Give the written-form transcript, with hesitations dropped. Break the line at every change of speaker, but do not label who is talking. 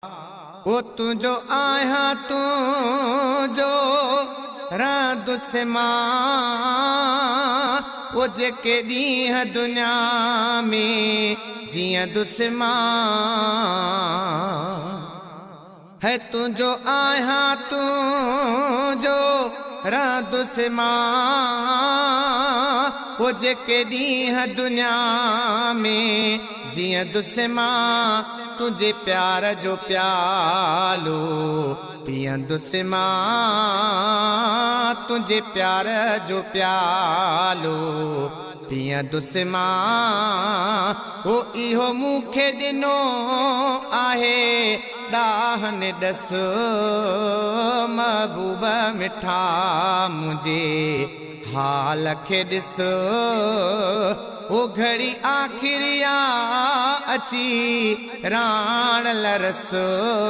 او تنهنجو آهيان تنهنجو رهندس مان او جيڪي ڏينهن دنيا ۾ جيئندس مان هي تنهنجو آهيان تنهنجو رهندس مان او جيڪي ڏينهن دنيا ۾ جيئندس مان تنهنجي پيار جو پيالو پيئندس مان تنهنجي پيار جو پيالو پيئندس مان هو اهو مون کي ڏنو آهي ڏاهن ڏس محبوب مٺا منهنجي حال کي ڏس او گهڙي آخري آ اچي راڻ لرس.